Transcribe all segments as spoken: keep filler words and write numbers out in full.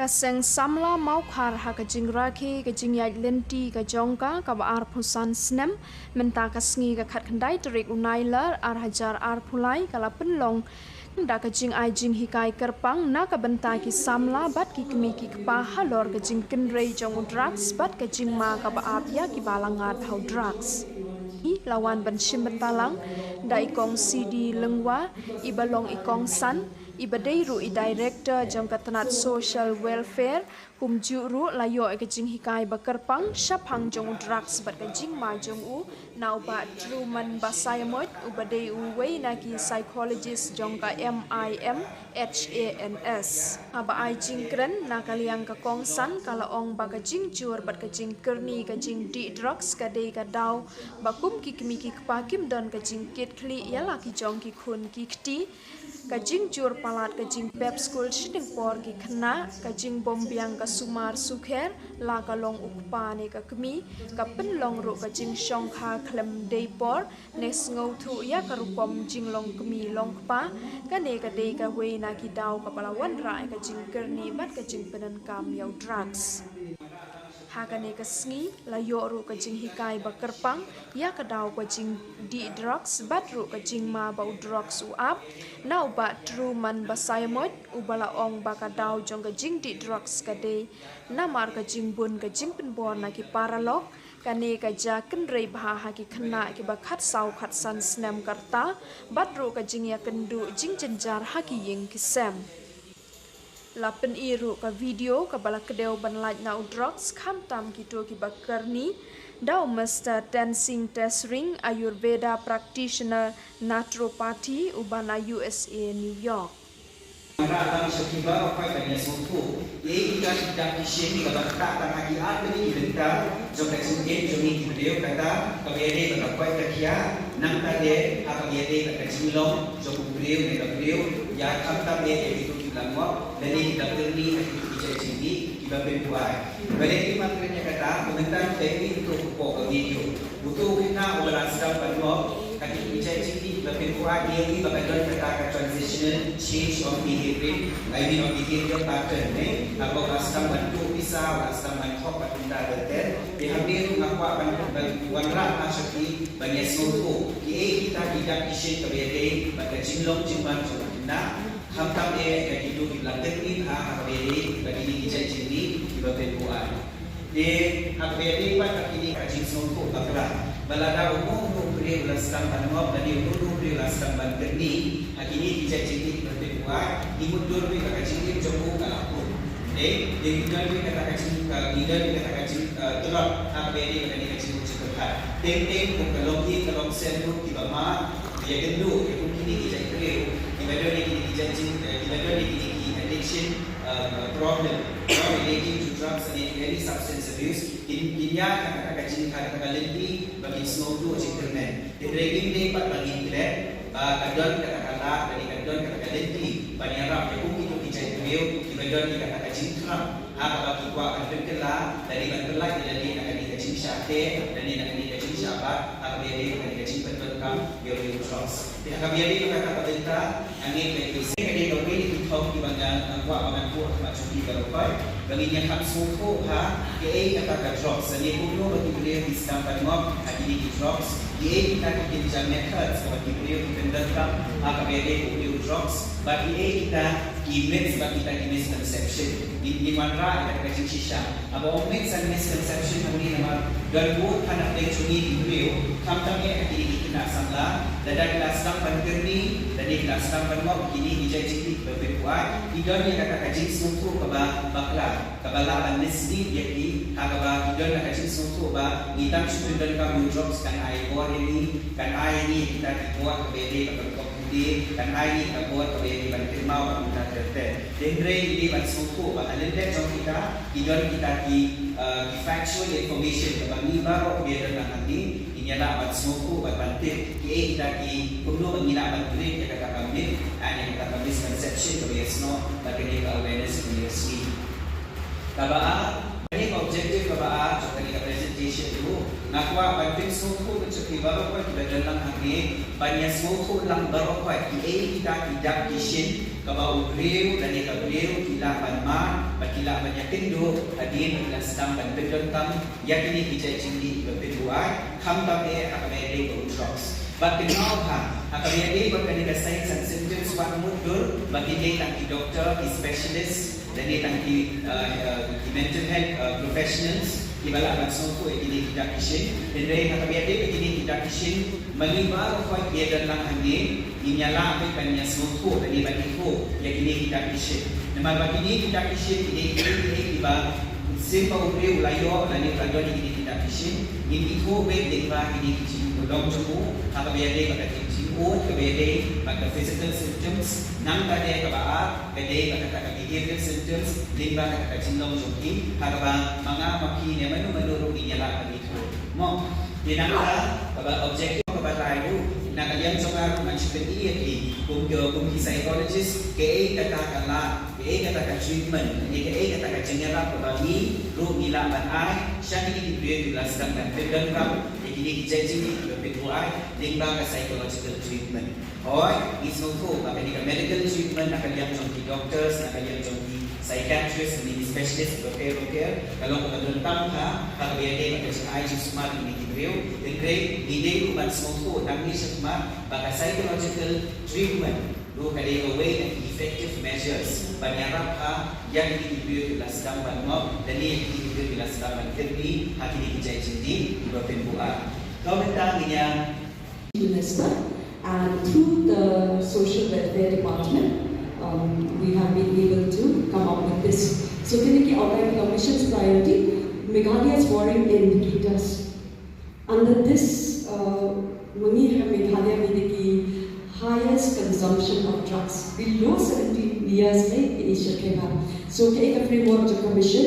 Ka seng samla Mawkhar ha ka jingrakhe ka jingïaid lynti ka jong ka kaba arphew san snem, mynta ka sngi ka khatkhyndai tarik u Nailar ar hajar arphew lai ka la pynlong da ka jingai jinghikai kyrpang na ka bynta ki samla bad ki kmie ki kpa halor ka jingkynrei jong u drugs bad ka jingma kaba ap ïa ki ba la ngat ha u drugs. I la wan ban shim bynta lang da i Kong C D Lyngwa, i ba long i kongsan, i ba dei ruh i director jong ka tnat social welfare, kumjuh ruh la ïoh ïa ka jinghikai ba kyrpang shaphang jong u drugs bad ka jingma jong u na u Bah Truman Basaiawmoit, u ba dei uwei na ki psychologist jong ka M I M H A N S. Haba ai jingkren na ka liang ka kongsan, ka la ong ba ka jingjur bad ka jingkyrni ka jingdih drugs ka dei ka daw ba kum ki kmie ki kpa kim don ka jingkitkhlieh ïa la ki jong ki khun ki kti. Ka jingjur palat ka jingpep skul shiteng por ki khynnah, ka jingbymbiang ka sumar sukher, la ka long u kpa ne ka kmie, ka pynlong ruh ka jingshongkha khlem dei por, ne sngewthuh ïa ka rukom jinglong kmie long kpa, kane ka dei kawei na ki daw kaba la wanrah ïa ka jingkyrni bad ka jingpyndonkam ïa u drugs. Ha kane ka sngi, la ïoh ruh ka jinghikai ba kyrpang ïa ka daw ka jingdih drugs bad ruh ka jingma ba u drugs u ap na u Bah Truman Basaiawmoit, u ba la ong ba ka daw jong ka jingdih drugs ka dei namar ka jingbun ka jingpynbor na ki paralok, kane ka jia kynrei bha ha ki khynnah kiba khatsaw khatsan snem ka rta, bad ruh ka jingïakynduh jingjynjar ha ki ïing ki sem. La pyni ruh ka video kaba la kdew ban lait na u drugs khamtam kito kiba kyrni, da u Mister Tensing Tesring, Ayurveda practitioner, naturopathy, u ba na U S A, New York. Ra tang sha kiba, ba khoi ban ïasngewthuh ïa kita ki dak ki shin kaba ktah tang ha ki ar tylli ki bynta jong ka jingim jong ngi ki briew, kata kaba ïadei bad ka koit ka khiah, nangta de ha kaba ïadei bad ka jinglong jong u briew ne ka briew, ïa khamtam eh ïa kito kiba la ngop lane kiba la kyrni ha kito ki jait jingdih kiba pynbuaid. Balei ngim kren ïa kata? Ba mynta te ngi to ko ka video. Uto u khynnah uba la sdang ban ngop ha kito ki jait jingdih kiba pynbuaid, ïa ngi ba ka don kata ka transitional change of behavior, I mean of behavior pattern, ne? Haba u la sdang ban tuh pisa, u la sdang ban thok bad kumta ter ter. Te hangne ruh nga kwah ban, ban wanrah ha sha phi ban ïasngewthuh kiei kita ki dak ki shin kaba ïadei bad ka jinglong jingman jong u khynnah. Khamtam eh ïa kito kiba la kyrni ha, ha kaba ïadei bad kine ki jait jingdih kiba pynbuaid. Te ha kaba ïadei bad kine ka jingsngewthuh bakla, ba lada uno uno u briew u la sdang ban ngop lane uno uno u briew u la sdang ban kyrni ha kine ki jait jingdih kiba pynbuaid, ngi mutdur ruh ba ka jingim jong u ka la kut. Te ngi don ruh kata ka jing, ngi don ruh kata ka jing, eh, tlot ha kaba ïadei bad kane ka jingmut jingpyrkhat. Teng teng kum ka longïing ka longsem ruh kiba mad, ïa kynduh ïa kum kine ki jait briew kiba don ïa kine ki jait jing, eh, kiba don ïa kine ki addiction, eh, problem, you know, relating to drugs and any substance abuse, kin, kin ïa kata ka jing, kata ka lynti ba kin sngewthuh jingkyrmen. Hynrei ngim dei pat ba ngin klet ba ka don kata ka lad, ka don kata ka lynti ban ïarap ïa kum kito ki jait briew kiba don ïa kata ka jingthrang. Ha kaba ki kwah ban pynkylla lane ban pynlait ïa lade na kane ka jingshah teh lane na kane ka jingshah bat, ha kaba ïadei bad kane ka jingpyndonkam ïa u drugs. Te ha kaba ïadei bad kata ka bynta, hangne ka dei, ka dei kawei na ki thong kiba nga kwah ban buh ha khmat jong phi baroh, ba ngin ïa kham sngewthuh ha kaei kata ka drugs, lane kumno ba ki briew ki sdang ban ngop ha kine ki drugs, kiei kita ki kynja methods ba ki briew ki pyndonkam ha kaba ïadei bad u drugs, bad kiei kita ki myths bad kita ki misconception. Ngin, ngin wanrah ïa kata ka jingshisha. Haba ong myths and misconception hangne namar don bun ha na pdeng jong ngi ki briew, khamtam eh ha kine ki khynnah samla, lada ki la sdang ban kyrni lane ki la sdang ban ngop kine ki jait jingdih kiba pynbuaid, ki don ïa kata ka jingsngewthuh kaba bakla, kaba lah ban mislead ïa ki, ha kaba ki don ïa ka jingsngewthuh ba ngi dang shu pyndonkam u drugs kan ai bor ïa ngi, kan ai ïa ngi kita ki bor kaba ïadei bad ka rukom pule, kan ai ïa ngi ka bor kaba ïadei ban kynmaw bad kumta ter ter. Te hynrei ngi dei ban sngewthuh ba ha lyndet jong kita ki don kita ki, eh, ki factual information kaba ngi baroh kiba ïadon lang hangne ngin ïa lah ban sngewthuh bad ban tip kiei kita ki, kumno ba ngi lah ban create ïa kata ka myth and ïa kata ka misconception kaba ïasnoh bad kane ka awareness kaba ïasnoh. Kaba ar, Ka objective kaba ar jong kane ka presentation ruh nga kwah ban pynsngewthuh ïa phi baroh kiba don lang hangne ban ïa sngewthuh lang baroh kiei kita ki dak ki shin kaba u briew lane ka briew ki lah ban mad bad ki lah ban ïakynduh hadien ba ki la sdang ban pyndonkam ïa kine ki jait jingdih kiba pynbuaid, khamtam eh ha kaba ïadei bad drugs. Bad kynmaw ha, ha kaba ïadei bad kane ka signs and symptoms wat mutdur ba ki dei tang ki doctor, ki specialist, lane tang ki, uh, uh, ki mental health, uh, professionals kiba lah ban sngewthuh ïa kine kita ki shin. Hynrei ha kaba ïadei bad kine kita ki shin, mano mano ruh kiba don lang hangne, ngin ïa lah beit ban ïa sngewthuh lane ban ithuh ïa kine kita ki shin. Namar ba kine kita ki shin ki dei kiei kiei kiba shisien ba u briew u la ïoh lane u la don ïa kine kita ki shin, ngin ithuh beit lyngba kine ki jinglong jong u ha kaba ïadei bad ka jingjingud, kaba ïadei bad ka physical symptoms, nangta de kaba ar ka dei bad kata ka behavioral symptoms lyngba kata ka jinglong jong ki ha kaba ma nga ma phi ne mano mano ruh ngin ïa lah ban ithuh. Mo, te nangta kaba objective kaba lai ruh na ka liang jong nga ruh ngan shu pyni ïa phi kum ki, kum ki psychologist kaei kata ka lad, kaei kata ka treatment, ne kaei kata ka jingïarap kaba ngi ruh ngi lah ban ai sha kine ki briew kiba la sdang ban pyndonkam ïa kine ki jait jingdih kiba pynbuaid lyngba ka psychological treatment. Hooid, ngi sngewthuh ba kane ka medical treatment na ka liang jong ki doctors, na ka liang jong ki psychiatrist, ne ki specialist, kiba pher ba pher, ka long kaba donkam ha kaba ïadei bad ka jingai jingsumar ïa kine ki briew. Hynrei ngi dei ruh ban sngewthuh nangne shakhmat ba ka psychological treatment ruh ka dei kawei na ki effective measures ban ïarap ha ïa kine ki briew kiba la sdang ban mop lane ïa kine ki briew kiba la sdang ban kyrni ha kine ki jait jingdih kiba pynbuaid. Ka mynta ngin ïa Minister, and through the Social Welfare Department, um, we have been able to come up with this. So, kine ki outline ka mission's priority, Meghalaya's foreign indicators. Under this, uh, ma ngi ha Meghalaya ngi dei ki highest consumption of drugs, below seventeen years, eh, in Asia Khyber. So, kaei ka framework jong ka mission,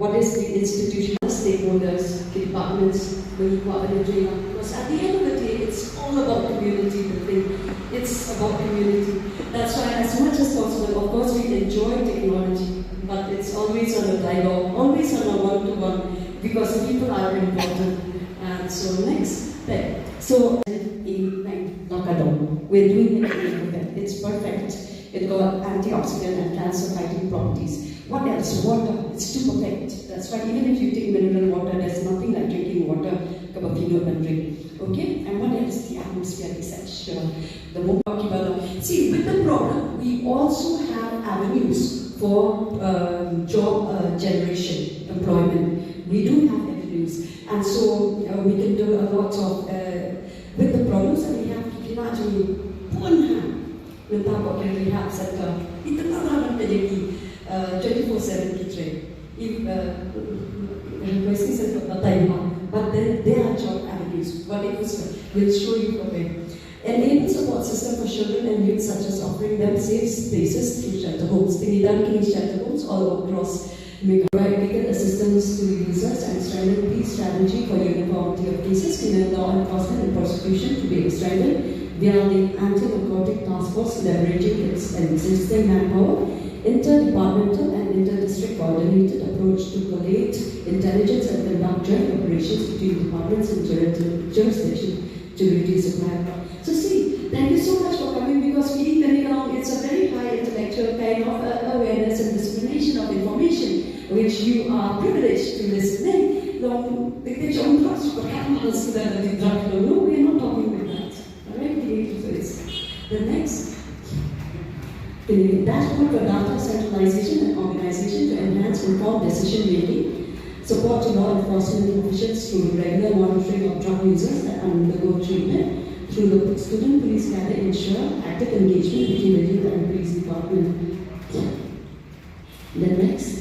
what is the institution, stakeholders, ki departments, ba ngi kwah ban ïa join lang. Because at the end of the day, it's all about community, the thing. It's about community. That's why, as much as possible, of course, we enjoy technology, but it's always on a dialogue, always on a one-to-one, because people are important. And so, next, there. So, in, like, Lakadong, we're doing it in Africa. It's perfect. It got antioxidant and cancer-fighting properties. What else? Water. It's too perfect. That's why even if you take mineral water, there's nothing like drinking water, kaba phi nud ban drink. Okay? And what else? The atmosphere, et cetera. The more kiba la. See, with the problem, we also have avenues for, um, job, uh, generation, employment. We do have avenues. And so, uh, we can do a lot of, uh, with the problems that we have, ki khynnah jong ngi bun ha. Mynta ka rehab center, ita ka rehab center ki, uh, twenty-four seven ki trei. If, uh, request center batai ha, but then there are job avenues. What it was, we'll show you from where. Enable support system for children and youth, such as offering them safe spaces through shelter homes. Te ngi don kine shelter homes all across Meghalaya. Provide legal assistance to users and strengthen the strategy for uniformity of cases, criminal law enforcement and prosecution to be strengthened via the Anti-Narcotic Task Force, leveraging its existing manpower, interdepartmental and inter-district coordinated approach to collate intelligence and conduct joint operations between departments and juris-, jurisdiction to reduce the crime. So see, thank you so much for coming, because we think, you know, it's a very high intellectual kind of, uh, awareness and dissemination of information which you are privileged to listen in. Long, they, they don't trust what happens to them when they drug, no, no, we are not talking about that. All right, we need to do this. The next. The dashboard for data centralization and organization to enhance informed decision making, support to law enforcement officials through regular monitoring of drug users that undergo treatment, through the student police cadre, ensure active engagement between the youth and the police department. The next.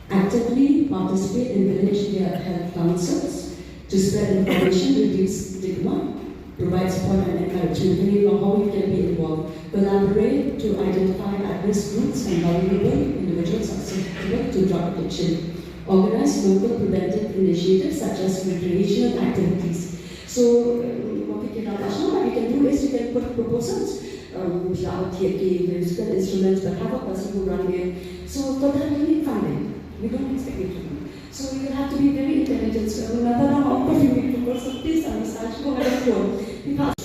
Actively participate in village health councils to spread information, reduce stigma, provide support and encouragement, depending on how you can be involved. Collaborate to identify at-risk groups and vulnerable individuals susceptible to drug addiction. Organize local preventive initiatives such as recreational activities. So, um, what we can do is you can put proposals. Um, without the musical instruments, but have a person who run it. So for that, we need funding. We don't expect it to be. So you have to be very intelligent. So, na ta na ma ko fi mi ko so please, I'm sorry, ko na ko. Phi phah